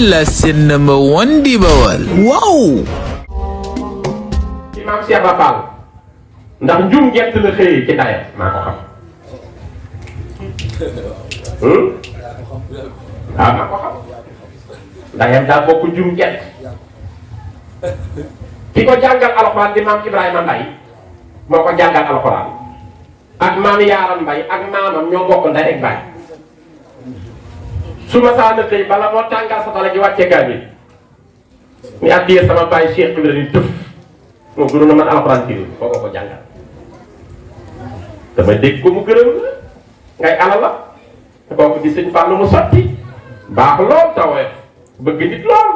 la seen number one di Bawal waaw. Imam Cheikh Ba Fall ndax njum gett la xëyee ci ndayam maa ko xam. Maa ko xam ndayam daal bokk njum gett ki ko jàngal alxuraan di maam Ibrahima Mbaye moo ko jàngal alxuraan ak maam Yaaram Mbaye ak maamam ñoo bokk ndey ak baay su ma saa na xëy bala moo tàngal sa tala ji wàcce kaamil mi addiyee sama baay Cheikh Ibrahima ni tëf moo gënoon a mën alxuraan kii foo ko jàngal dama dégg ko mu gërëm la ngay alal la te kooku di sëñ Fallou mu sotti baax lool tawee bëgg nit lool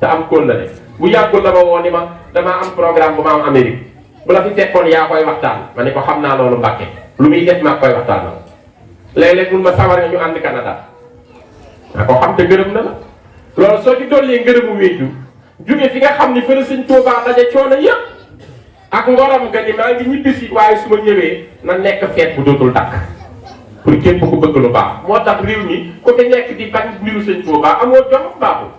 te am kóllëre bu yàggul la ma woo ni ma damaa am programme bu ma am Amérique bu la fi fekkoon yaa koy waxtaan ma ne ko xam naa loolu Mbàkke lu muy def maa koy waxtaan na léeg-léeg mun ma sawar nga ñu ànd Canada maa ko xam te gërëm na la loolu soo ci dollee ngërëmu wéeju jóge fi nga xam ni fële sëñ Tuubaa daje coono yëpp ak ngoram nga ni maa ngi ñibbisi waaye su ma ñëwee na nekk feet bu dootul dakk pour képp ku bëgg lu baax moo tax réew mi ku fi nekk di bañ mbiru sëñ Tuubaa amoo jom baaxul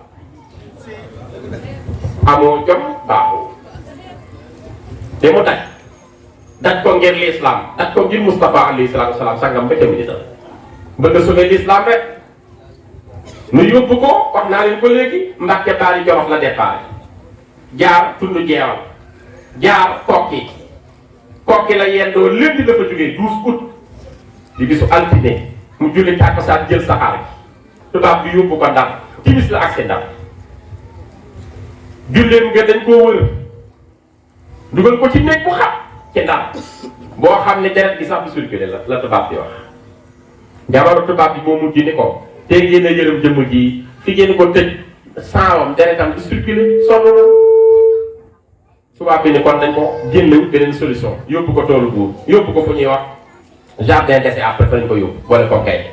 amoo jom baaxul te mu daj ko ngir l'islam daj ko ngir Moustapha alayhi salaatu wasalaam sangam ba tamit dina bëgg a sauver l'islam rek nu yóbbu ko wax naa leen ko léegi Mbàkke Baari Jolof la départ jaar tund jeewal jaar kokki la yendoo léegi dafa jógee 12 août di bisu altine mu julli tàkkusaan jël saxaar gi tubaab bi yóbbu ko Ndar timis la agsi Ndar julleem nga dañ koo wër dugal ko ci néeg bu xat ci Ndar boo xam ne deret gi sax bi circulé la tubaab bi wax jabaru tubaab bi moo mujj ni ko te ngeen a yërëm jëmm ji fi ngeen ko tëj saawam deretam di circulé sonn na tubaab bi ni kon dañ ko génnewu beneen solution yóbbu ko toolu buur yóbbu ko fu ñuy wax jardin d'essai après fa ñu ko yóbbu boole ko kay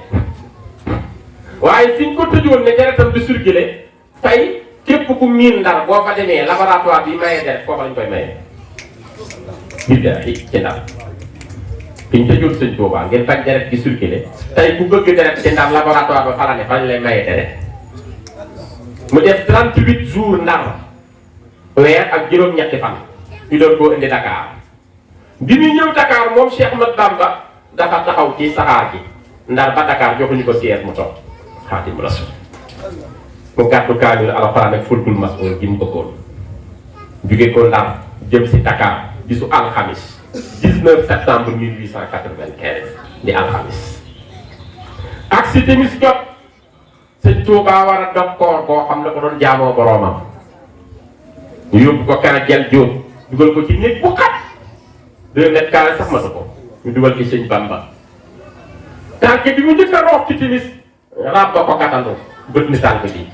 waaye fi ñu ko tëjoon ne deretam di circulé tey képp ku miin Ndar boo fa demee laboratoire bi mayee deret foofu lañ koy mayee billahi ci Ndar fi ñu tëjoon sëñ Tuubaa ngeen bañ deret gi circulé tey ku bëgg deret ci Ndar laboratoire ba fa la ne fa ñu lay mayee deret mu def 38 jours Ndar weer ak juróom-ñetti fan ñu doon koo indi Dakar bi muy ñëw Dakar moom Cheikh Ahmad Bamba dafa taxaw ci saxaar gi Ndar ba Dakar joxuñu ko siège mu toog Xaadimu Rasuul mu gàttu kaamil alxuraan ak fulkul masuul gi mu bëggoon jóge ko Ndar jëm si Dakar bisu alxamis 19 septembre 1895 di alxamis ak si timis jot sëñ Tuubaa war a dog koor boo xam ne ko doon jaamoo boroomam ñu yóbbu ko kana jël jóob dugal ko ci néeg bu xat 2 mètres carrés sax matu ko ñu dugal ci sëñ Bamba tànk bi mu njëkk a roof ci timis raab ba ko gàttandu bët ni tànk bi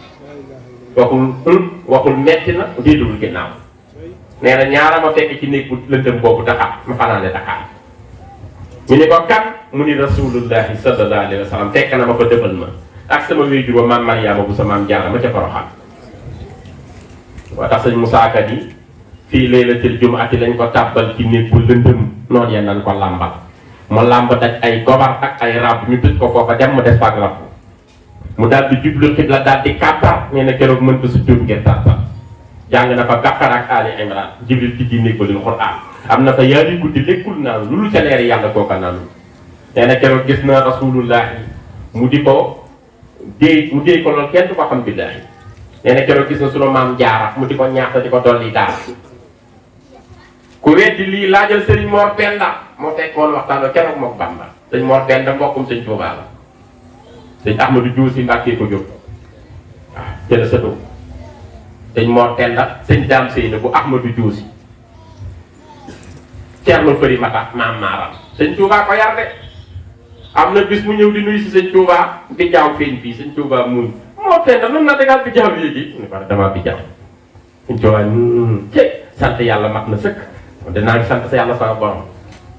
waxul metti na déedul ginnaaw nee na ñaara ma fekk ci néeg bu lëndëm boobu Dakar ma fanaane Dakar ñu ni ko kan mu ni rasulullahi sallallahu alayhi wa sallam fekk na ma fa dëfal ma ak sama wéyjur ba maam Mariama bu sa maam Jaara ma ca Poroxaan waa tax sëñ Musaa Ka yi fii laylatil jumaati lañ ko tàbbal ci néeg bu lëndëm noonu ya nan ko làmbal mu làmb daj ay gobar ak ay rab ñu tëj ko foofa dem mu des faak rab mu daal di jublu xibla daal di kàttar nee na keroog mën ko su jóot ngeen tàttar jàng na fa Baqara ak Ali Imran Jibril tijji néeg ba lil Qur'an am na fa yaari guddi lekkul naanu lu ca leeri yàlla kooka naanu nee na keroog gis na rasulullahi mu di ko déey ko loolu kenn du ko xam billahi nee na keroog gis na sunu maam Jaara mu di ko ñaax di ko dolli daal ku weddi lii laajal Serigne Mor Penda moo fekk woon waxtaan keroog mook Bamba sëñ Mor Penda mbokkum sëñ Tuubaa la sëñ Ahmadou Diouf Mbàkke ko jóg waaw jëla sëtu sëñ Mor Penda sëñ Daam Seyna bu Ahmadou Diouf Ceerno Fëri Mata maam Maaram sëñ Tuubaa ko yar de am na bis mu ñëw di nuyu si sëñ Tuubaa bi jaaw feeñ fii sëñ Tuubaa muñ Mor Penda nun na tegal bi jaaw yéegi ni ko damaa bi jaaw sëñ Tuubaa sant yàlla mat na sëkk dinaa sant sa yàlla sama borom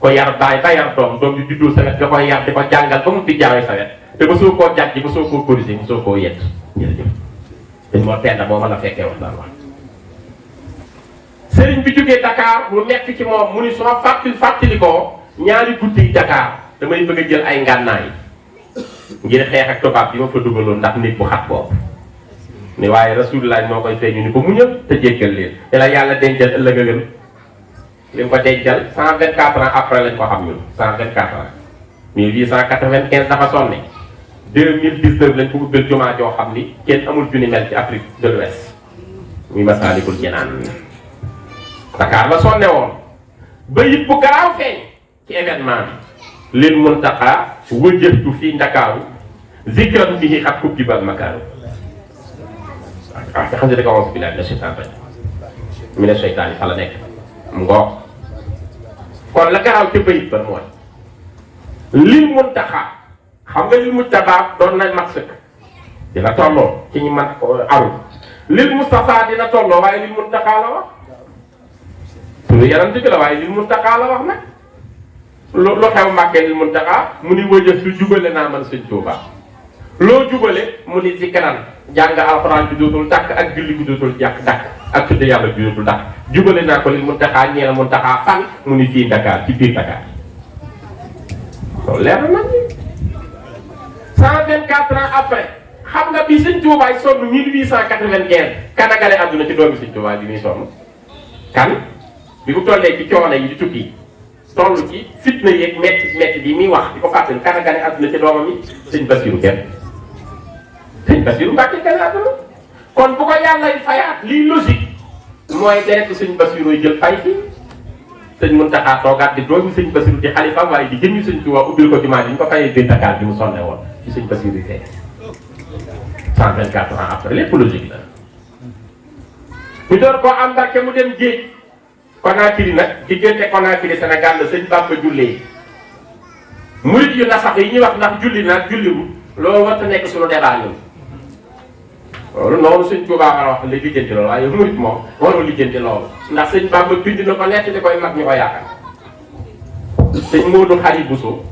ko yar baay ba yar doom di juddoo sa wet nga koy yar di ko jàngal ba mu fi jaawee sa wet te ba soo koo jàjji ba soo koo corrigé ba soo koo yett jërëjëf dañ moo tenda moo ma la fekkee wax daan wax sëriñ bi jógee Dakar mu nekk ci moom mu ni soo fàttali ko ñaari guddi Dakar damay bëgg a jël ay ngànnaay ngir xeex ak tubaab bi ma fa dugaloon ndax nit bu xat boobu ni waaye rasulullah moo koy feeñu ni ko muñal te jéggal leen te la yàlla dencal ëllëg a gën li mu ko dencal 124 ans après lañ ko xam ñun 124 ans 1895 dafa sonne 2019 lañ ko ubbil jumaa joo xam ni kenn amul junni mel ci Afrique de l'Ouest muy Masaalikul Jinaan Dakar la sonne woon ba yit bu garaaw feeñ ci événement bi lil Muntaqa wëjëtu fii Ndakaaru zikran bihi xat kubbi bal makaaru te xam ne da ko wax bi la seytaan rek mi ne seytaan yi fa la nekk mu ngoog kon la garaaw ca bayit ba mooy lil Muntaqa xam nga lil Mujtaba doon na mat sëkk dina tolloo ci ñu man aru lil Mustafa dina tolloo waaye lil Muntaqa la wax turu yaram bi la waaye lil Muntaqa la wax nag lu xew Mbàkke lil Muntaqa mu ni wëjëf su jubale naa man sëñ Tuuba loo jubale mu ni zikran jàng alxuraan bi dootul dakk ak julli bi dootul dakk ak tudde yàlla bi dootul dakk jubale naa ko lil Muntaqa ñeel Muntaqa fan mu ni fii Dakar ci biir Dakar loolu leer na nag 124 ans après xam nga bi sëñ Tuubaay sonn 1895 kan a gane àdduna ci doomi sëñ Tuubaay bi muy sonn kan bi mu tollee ci coono yi di tukki toll ci fitna yeeg metti bi muy wax di ko fàttali kan a gane àdduna ci doomam yi sëñ Basiru kenn sëñ Basiru Mbàkke gane àdduna kon bu ko yàlla fayaat lii logique mooy deret sëñ Basiru jël fay fi sëñ Muntaxa toogaat di doomi sëñ Basiru di xalifa waaye di jëmmi sëñ Tuubaa ubbil ko jumaa ji ñu ko fayee biir Dakar bi mu sonne woon ci sëñ Basiru yi fekk 124 ans après lépp logique la ñu door koo am barke mu dem géej Conakry nag diggante Conakry Sénégal la sëñ Bamba jullee murit yu nasax yi ñuy wax ndax julli nag julliwul loolu warta nekk suñu débat ñun loolu noonu sëñ Tuubaa war a wax la lijjanti loolu waaye murit moom warul lijjanti loolu ndax sëñ Bamba bind na ko nett di koy mag ñu ko yaakaar sëñ Moodu Xari Buso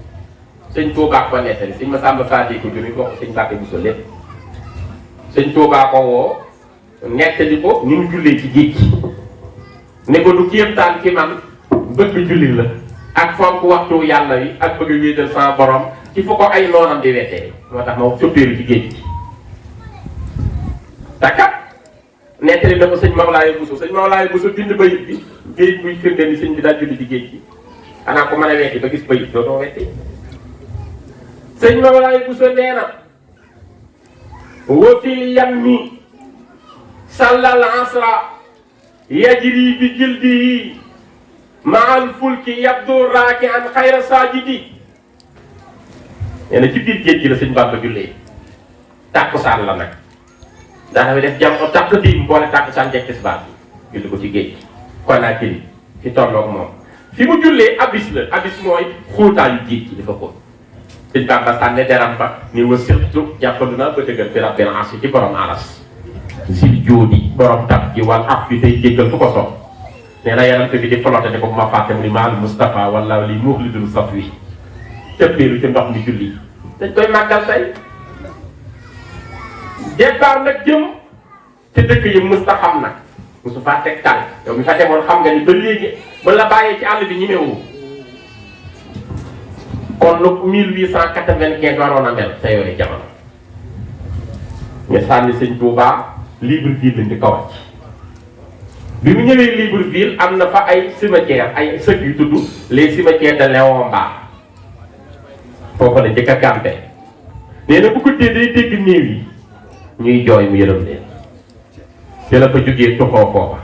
sëñ Tuubaa ko nettali sëñ Masamba Faati ko juri ko sëñ Mbàkke Buso lépp sëñ Tuubaa ko woo nettali ko ni mu jullee ci géej gi ne ko du kéemtaan ci man bëgg julli la ak fonk waxtu yàlla yi ak bëgg wéetal sama borom ci fu ko ay noonam di wettee moo tax ma soppeeru ci géej gi te kat nettali na ko sëñ Mawlaaye Buso sëñ Mawlaaye Buso bind bayit bi géej buy firnde ni sëñ bi daal julli ci géej gi xanaa ko mën a wetti ba gis bayit dootoo wetti sëñ Mawlaaye Buso nee na wa fil yammi sallal asra yajri bi jildihi ma'al fulki yabdu raaki'an xayra saajidi nee na ci biir géej gi la sëñ Bamba jullee tàkkusaan la nag daanaka def jam o tàkk diim boole tàkkusaan jekk tisbaar bi julli ko ci géej gi Conakry fi tolloog moom fi mu jullee abis la abis mooy xóotaayu géej gi dafa xóot sëñ Bamba sànne deram ba ni wa sirtu jàppandu naa ba dëggal bi rabbil arsi ci borom aras sil jóodi borom tab ji wal af bi tey jéggal fu ko soob nee na yarante bi di flotte ne ko bu ma fàtte mu ni maal Moustapha wala li muxlidul saf wi cëppeelu ci ndox mi julli dañ koy màggal tey départ nag jëm te dëkk yi musta xam nag musu faa teg tànk yow mi fa demoon xam nga ni ba léegi ba la bàyyee ci àll bi ñemewu kon lu 1895 waroon a mel sa yooyu jamono ñu sànni sëñ Tuubaa Libreville lañ di ko wàcc bi mu ñëwee Libreville am na fa ay cimetière ay sëg yu tudd les cimetières de Léon Mbar foofu la njëkk a campé nee na bu ko dee day dégg néew yi ñuy jooy mu yërëm leen te la fa jógee tuxoo foofa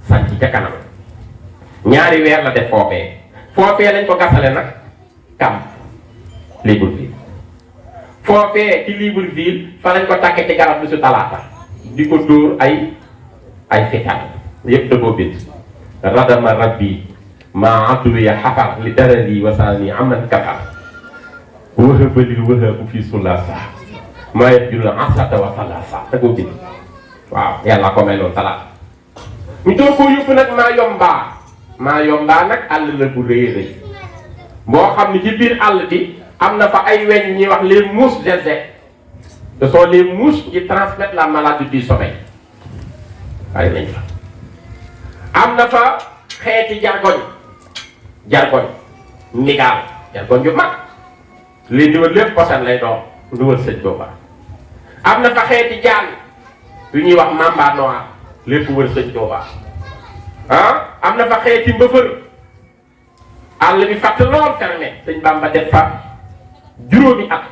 sànc ca kanam ñaari weer la def foofee lañ ko gasale nag camp Libreville foofee ci Libreville fa lañ ko tàkkee ci garab bi su talaata di ko dóor ay fital yëpp da koo bind radama rabbi ma abduya xafar li darari wasaani aman kafar wëhëbalil wëhëbu fii sulasa maa yet jula asata wa salasa da koo bind waaw yàlla ko may loolu talaata ñu door koo yóbbu nag maa yombaa nag àll la bu rëy rëy boo xam ne ci biir àll bi am na fa ay weñ ñuy wax les mouches d'insectes ce sont les mouches qui transmettent la maladie du sommeil waaye nañ fa am na fa xeeti jargoñ nigaal jargoñ yu mag li ndiwal lépp posan lay doon ndiwal sëñ Tuuba am na fa xeeti jaan yu ñuy wax mamba noir lépp wër sëñ Tuubaa am na fa xeeti mbëfër àll bi fatt lool fermé sëñ Bamba def fa juróomi at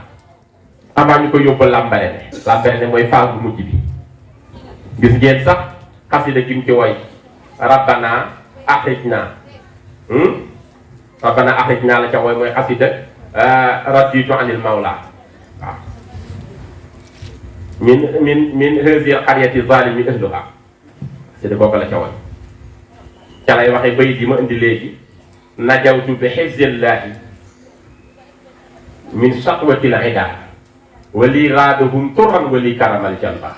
avant ñu ko yóbbu Lambaréné mooy phase bu mujj bi gis ngeen sax xasida gi mu ci woy rabbana axrijna la ca woy mooy xasida raditu anil mawla waaw min hazihi qaryati zalimi ahluha c'est de kooku la ca woy ca lay waxee bayit yi ma indi léegi najawtu bi hifzillahi min saqwatil ida wali raadahum turan wali karamal janba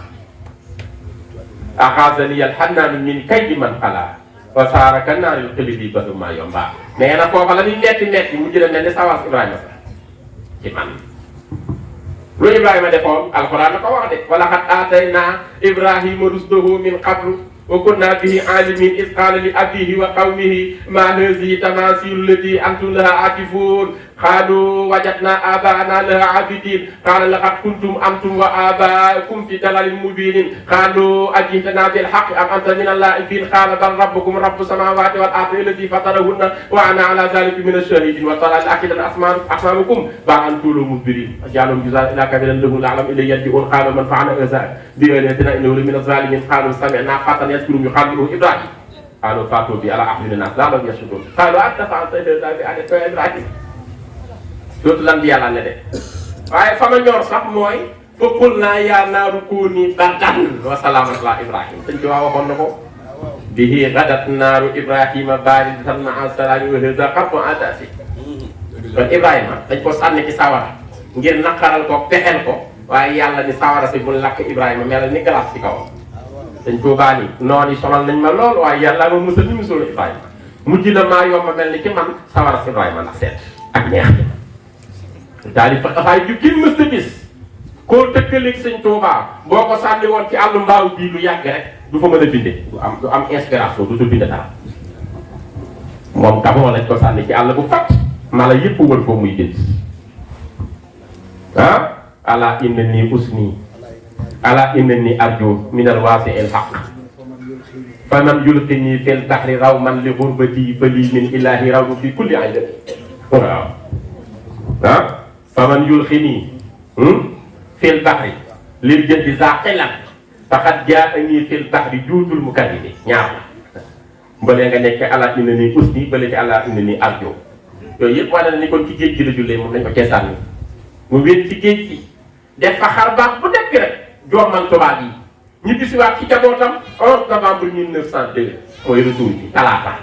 axaasani alxannaanu min kaydi man xala wa saara ka naaril xilidi badu ma yomba nee na foofa la ñuy netti mu jëlee mel ni sawaas Ibrahima sax ci man lu Ibrahima defoon alxuraan la ko wax de wala xat aatayna Ibrahima rusdahu min qablu wa kunna bihi alimin is qaala li abihi wa qawmihi ma hazihi tamasilu lati antum laha aakifun qaalu wajadna abaana laha abidin qaala laqad kuntum antum wa abaakum fi dalalin mubinin qaalu ajitana bil haqqi am anta min allaa'ibin qaala bal rabbukum rabbu samawati wal ardi allati fatarahunna wa ana ala zalika min ash-shahidin wa tala akidan asmaanukum bal antum mudbirin ja'alhum juzaan ila kabiran lahum la'allam ilayhi yarji'un qaalu man fa'ala hadha bi alihatina innahu la min az-zalimin qaalu sami'na fatan yadhkuruhum yuqaatiluhu Ibrahim qaalu fa'tu bi ala a'yuni nas la'allahum yashhadun qaalu anta fa'alta hadha bi alihatina Ibrahim dootu lan di yàlla ne de waaye fa ma ñor sax mooy fa qul naa yaa naaru kuuni bardan wa salaaman ala Ibrahim sëñ bi waxoon na ko bihi gadat naaru Ibrahima baridatan ma'a salaami wa hadha qarbu atasi kon Ibrahima dañ ko sànni ci sawara ngir naqaral ko pexel ko waaye yàlla ni sawara si bu lakk Ibrahima mel ni glace ci kawam dañ ko baani noonu sonal nañ ma lool waaye yàlla ma musal ni musul Ibrahima mujj na maa yomb mel ni ci man sawara si Ibrahima ndax seet ak neex daal di fa xafaay ju kenn mës a gis koo tëkkaleeg sëñ Tuubaa boo ko sànni woon ci àllu mbaaw bii lu yàgg rek du fa mën a binde du am inspiration du bind dara moom Gabon lañ ko sànni ci àll bu fat mala yëpp wër ko muy bind ala innani usni ala innani arju min alwaasi il haq fa man yulqini fil bahri raw man li gurbati fa lii min ilahi raw fi kulli ayda waaw faman yulxini fil baxri lil jëndi zaqilan faqad jaani fil baxri juutul mukallidi ñaar la mbalee nga nekk ala inna ni usni bale ci ala inna ni arjo yooyu yëpp wane na ni kon ci géej gi la jullee moom nañ ko cee sànni mu wéet ci géej gi def fa xar baax bu nekk rek jommal tubaab yi ñu bisiwaat ci jabootam 11 novembre 1902 mooy retour bi talaata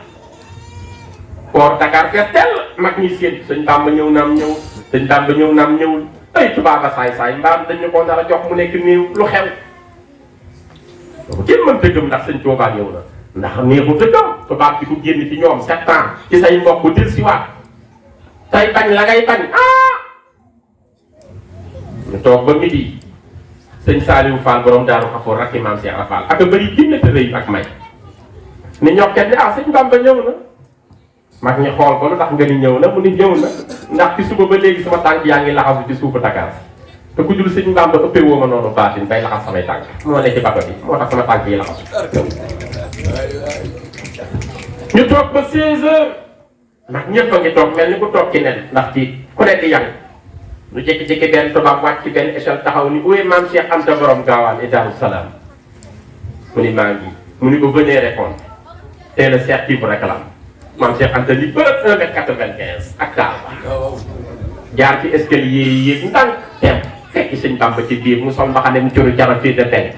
port Dakar fees tell mag ñi séen sëñ Bamba ñëw naam ñëw sëñ Bamba ñëw naam ñëwul ay tubaaba saay-saay mbaam dañu ko nar a jox mu nekk néew lu xew donc kenn mën tëggam ndax sëñ Tuubaa ñëw na ndax néexu tëggam tubaab bi ku génn ci ñoom 7 ans ci say mbokk dil si waat tay bañ la ngay bañ ñu toog ba midi sëñ Saliou Fall borom Daaru Xafoor rakki maam Cheikh Fall ak a bëri jinne te rëy ak may ni ñokket ni sëñ Bamba ñëw na mag ñi xool ko lu tax nga ni ñëw na mu ni ñëw na ndax ci suba ba léegi sama tànk yaa ngi laxasu ci suufu Dakar te ku jul sëñ Bamba ëppee woo ma noonu baatin bay laxas samay tànk moo ne ci bato bi moo tax sama tànk yi laxasu ñu toog ba 16 heures mag ñëpp a ngi toog mel ni ku toog ci nen ndax ci ku nekk yang lu jékki-jékki benn tubaab wàcc ci benn échelle taxaw ni uwe maam Cheikh Anta borom gaawaan et Daaru Salaam mu ni maa ngi mu ni ko venez répondre c'est le Cheikh qui vous réclame maam Cheikh Anta ni bërëb 1m95 ak daal jaar ci escalier yi yéeg ndànk teem fekk sëñ Bamba ci biir mu sol mbaxane mu curu jara fii de tey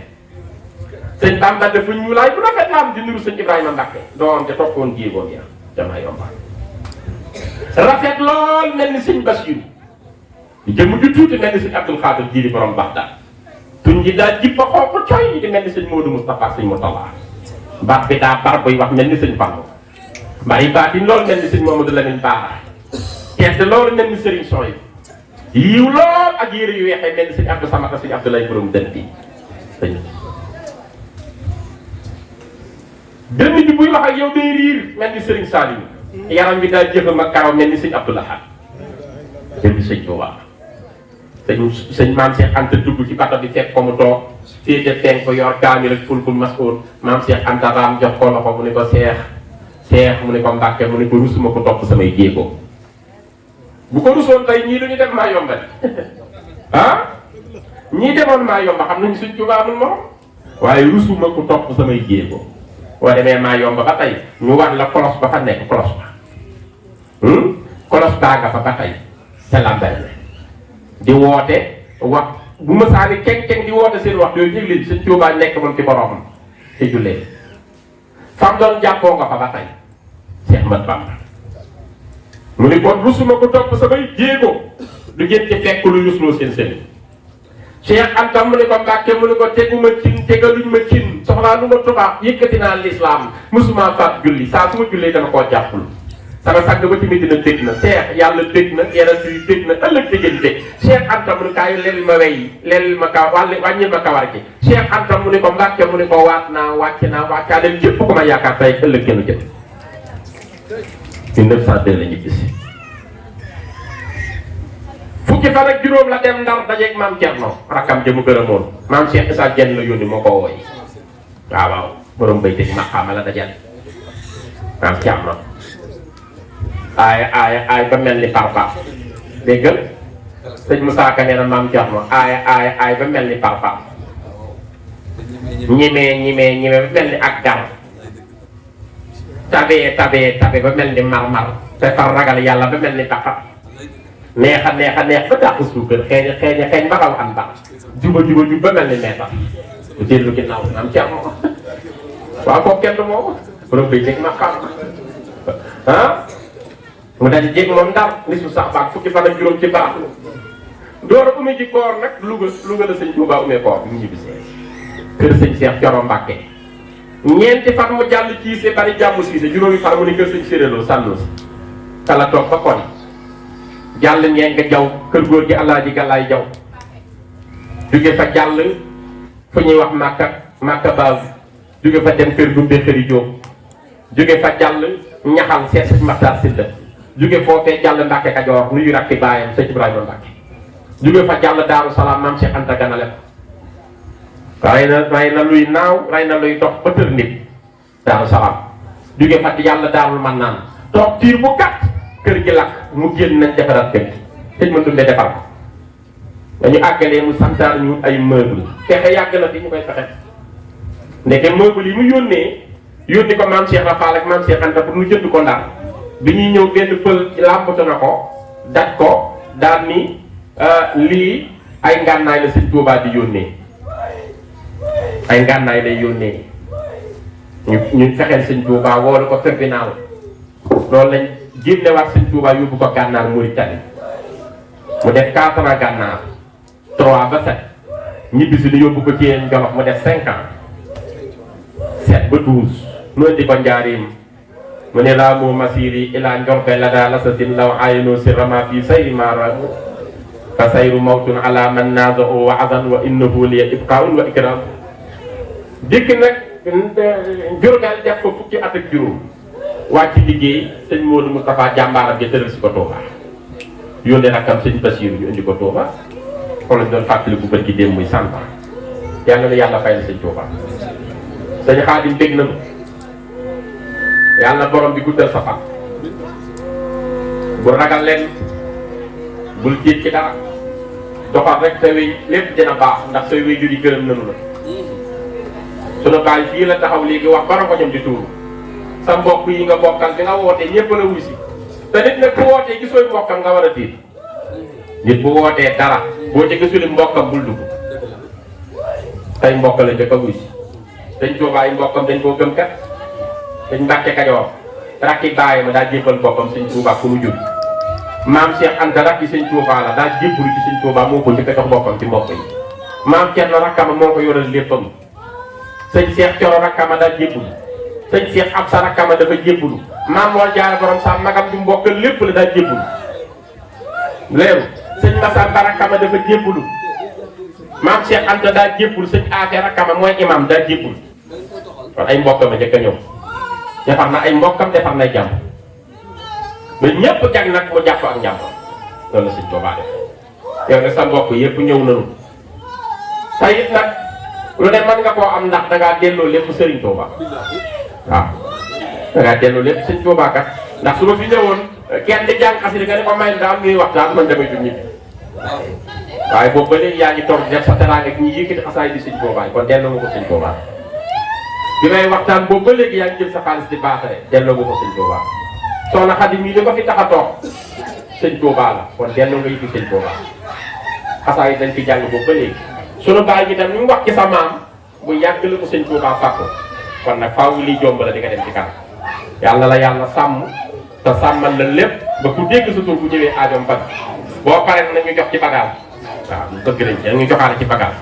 sëñ Bamba dafa ñuulaay bu rafet la am di nuru sëñ Ibrahima Mbacke doom ja toppoon jéegoom ya dama yomba rafet lool mel ni sëñ Bassirou di jëmm ju tuuti mel ni sëñ Abdul Xaadir Jiili borom Baxdaad tuñ ji daal jib ba xonq coy di mel ni sëñ Modou Moustapha sëñ Moutalla baat bi daa bar buy wax mel ni sëñ Fallu bari baatin loolu mel ni sëñ Mamadou Lamine Bara tedd loolu mel ni sëriñ Soy yiw lool ak yére yu weexee mel ni sëñ Abdou Samata sëñ Abdoulaye borom dën bi sëñ dënn bi buy wax ak yow day riir mel ni sëriñ Salim yaram bi daal jëfam ak karaw mel ni sëñ Abdoulaye jël bi sëñ Tuubaa sëñ maam Cheikh Anta dugg ci bato bi fekk ko mu toog féete teen ko yor kaamil ak fulkul mas'ul maam Cheikh Anta Raam jox ko loxo mu ne ko Cheikh mu ne ko Mbàkke mu ne ko rusuma ko topp samay jéego bu ko rusoon tey ñii duñu dem maa yombal ah ñii demoon maa yomba xam nañu suñ Tuubaa amul morom waaye rusuma ko topp samay jéego boo demee maa yomba ba tey ñu war la kolos ba fa nekk kolos ba kolos baa nga fa ba tey te lambere di woote wax bu ma saani keng di woote seen wax yooyu yëg leen suñ Tuubaa nekk moom ci boromam te jullee fam doon jàppoo nga fa ba tey Cheikh Mat Bamba mu ni kon rusuma ko topp samay jéego du ngeen ci fekk lu rusloo seen sëriñ Cheikh Anta mu ne ko Mbàkke mu ne ko teguma cin tegaluñ ma cin soxlaa lu ma tubaab yëkkati naa lislaam musuma faat julli saa su ma jullee dama koo jàppul sama sàgg ba tamit dina tëj na Cheikh yàlla tëj na yeneen yi tëj na ëllëg tëjën tëj Cheikh Anta mu ne kaay leel ma wey leel ma ka wàññil ma kawar gi Cheikh Anta mu ne ko Mbàkke mu ne ko waat naa wàccaa dem jëpp ko ma yaakaar tey ëllëg gënu jëm 1902 la ñu gis fukki fan ak juróom la dem Ndar dajeeg maam Cerno rakkam jëmu gërëmoon maam Cheikh Issa Dieng la yónni moo ko wooy waaw borom bay tëj maqaama la dajal maam Cerno aay ba mel ni parpa déggal sëñ Moussa Ka nee na maam Cerno aay ba mel ni parpa ñimee ba mel ni ak gar tabe ba mel ni mar te far ragal yàlla ba mel ni taxa neex ba dàq suukar xeeñ ba xaw am ba juba ba mel ni meetar bu dellu ginnaaw am ci am waaw kooku kenn du moom borom bay dégg ma xam mu daal di jég moom Ndar ni su sax baak fukki fan ak juróom ci baax door a umi ji koor nag Louga la sëñ Tuubaa umee koor bi mu ñibbisee kër sëñ Cheikh Coro Mbàkke ñeenti fan mu jàll ciise bari jàmm siise juróomi fan mu ni kër sëñ Sérélo sànnu si kala toog ba kon jàll ngeen nga jaw kër góor gi Alaaji Galaay Jaw jóge fa jàll fu ñuy wax Màkka Baabu jóge fa dem kër Gumbe Xëri Jóob jóge fa jàll ñaxal seet sëñ Maxtaar Silla jóge foofee jàll Mbàkke Kajoor nuyu rakki baayam sëñ Ibrahima Mbàkke jóge fa jàll Daaru Salaam maam Cheikh Anta ganale ko ray na luy naaw ray na luy dox ba tër nit Daaru Salaam jóge fa jàll Daarul Mannaan toog tiir bu gàtt kër gi lakk mu génn nañ defaraat kër gi tëj ma dundee defar ko dañu àggalee mu santaar ñu ay meuble fexe yàgg na fi ñu koy fexe ndeke meuble yi mu yónni ko maam Cheikh Rafal ak maam Cheikh Anta pour mu jënd ko Ndar bi ñuy ñëw benn pël làmbatu na ko daj ko daal ni lii ay ngànnaay la sëñ Tuubaa di yónnee ay ngànnaay lay yónnee ñu fexeel sëñ Tuubaa woolu ko tribunal loolu lañ génnewaat sëñ Tuubaa yóbbu ko gànnaar Mauritanie mu def 4 ans gànnaar 3 ba 7 ñibbisi li yóbbu ko ci yéen Jolof mu def 5 ans 7 ba 12 mu indi ko njaarim mu ne laa moo masiri ilaa njorbe la daa la sa sin law ayno si rama fii sayri maaramu fa sayru mawtun ala man naazao wa adan wa innahu liya ibqaun wa ikram dikk nag Jurbel def ko fukki at ak juróom wàcc liggéey sëñ Modou Moustapha jàmbaaram ja tëral si ko Touba yónnee rakkam sëñ Basiiru ñu indi ko Touba kon lañ doon fàttali bu bët gi dem muy 100 ans yàlla na yàlla fayal sëñ Touba sëñ Xaadim dégg nañu yàlla na borom bi guddal sa fan bu ragal leen bul jiit ci dara doxal rek sa wéy lépp dina baax ndax say wéy jur yi gërëm nañu la sunu baay fii la taxaw léegi wax bara ko ñoom di tuuru sa mbokk yi nga bokkal bi nga wootee ñëpp la wuy si te nit nag bu wootee gisooy mbokkam nga war a tiit nit bu wootee dara boo ci gisuli mbokkam bul dugg tey mbokk la njëkk a wuy si dañ Tuubaa yi mbokkam dañ koo gëm kat dañ Mbàkke Kajoor rakki bàyyi ma daa jébbal boppam sëñ Tuubaa fu mu jur maam Cheikh Anta rakki sëñ Tuubaa la daa jébbalu ci sëñ Tuubaa moo ko njëkk a jox boppam ci mbokk yi maam Cerno rakkama moo ko yoral léppam sëñ Cheikh Coro rakkama daa jébbalu sëñ Cheikh Absa rakkama dafa jébbalu maam Mor Jaara borom sa magam bi mbokkal lépp la daa jébbalu leeru sëñ Masamba rakkama dafa jébbalu maam Cheikh Anta daa jébbalu sëñ Afe rakkama mooy imam daa jébbalu kon ay mbokkam a njëkk a ñëw defar na ay mbokkam defar na jàmm ba ñépp jag nag mu jàpp ak njàmm loolu la sëñ Tuubaa def yow nag sa mbokk yépp ñëw nañu tey it nag lu ne mën nga koo am ndax da ngaa delloo lépp Serigne Touba waaw da ngaa delloo lépp Serigne Touba kat ndax su ma fi ñëwoon kenn di jàng xasida nga ne ko may daal ñuy waxtaan man damay jug ñibbi waaye boobu ba léegi yaa ngi toog def sa teraanga ñi yëkkati xasaay di Serigne Touba kon delloo nga ko Serigne Touba bi may waxtaan boobu ba léegi yaa ngi jël sa xaalis di baaxare delloo nga ko Serigne Touba soxna Xadi mii da ko fi tax a toog Serigne Touba la kon delloo nga yëfi Serigne Touba xasaay dañ fi jàng boobu ba léegi sunu baay bi tam ñu wax ci sa maam bu yàgg la ko Serigne Touba fàkko kon nag faaw lii jomb la di nga dem ci kanam yàlla la yàlla sàmm te sàmmal la lépp ba ku dégg sa tur bu ñëwee aajoom fan boo paree nañu jox ci bagage waaw ñu bëgg nañ ci ñu joxaale ci bagage